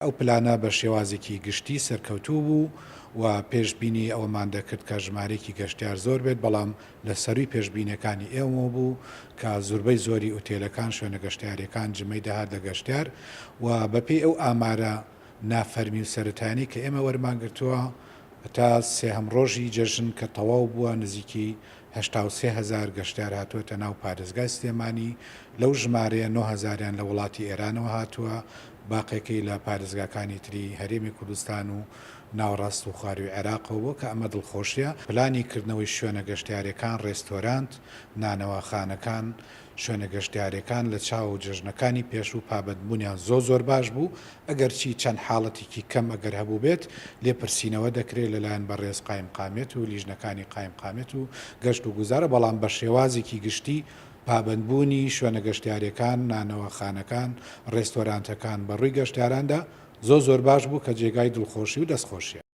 ئەو پلانە بە شێوازێکی گشتی سەرکەوتوو بوو و پێشبینی ئەوەمان دەکرد کە ژمارەیەکی گەشتیار زۆر بێت، بەڵام لە سەرووی پێشبینیەکانی ئێمەوە بوو کە زوربەی زۆری ئوتێلەکان، شوێنە گەشتیاریەکان جمەی دەهات لە گەشتیار و بەپێی ئەو ئامارە نافەرمی و سەرەتایانەی کە ئێمە وەرمان گرتووە تا سێهەم ڕۆژی جەژن کە تەواو بووە نزیکی 83 هەزار گەشتیار هاتووەتە ناو پارێزگای سلێمانی، لەو ژمارەیە نۆ هەزاریان لە وڵاتی ئێرانەوە هاتووە، باقیەکەی لە پارێزگاکانی تری هەرێمی کوردستان و ناوەڕاست و خوارووی عێراقەوە بووە کە ئەمە دڵخۆشیە. پلانی کردنەوەی شوێنە گەشتیاریەکان، ڕێستۆرانت، نانەواخانەکان، شوێنە گەشتیاریەکان لە چاو جەژنەکانی پێشوو پابەندبوونیان زۆر زۆر باش بوو، ئەگەرچی چەند حاڵەتێکی کەم ئەگەر هەبووبێت لێپرسینەوە دەکرێت لەلایەن بەڕێز قایمقامیەت و لیژنەکانی قایمقامیەت و گەشت و گوزارە، بەڵام بەشێوازێکی گشتی پابەندبوونی شوێنە گەشتیاریەکان، نانەواخانەکان، ڕێستۆرانتەکان بەڕووی گەشتیاراندا زۆر زۆر باش بوو کە جێگای دڵخۆشی و دەستخۆشیە.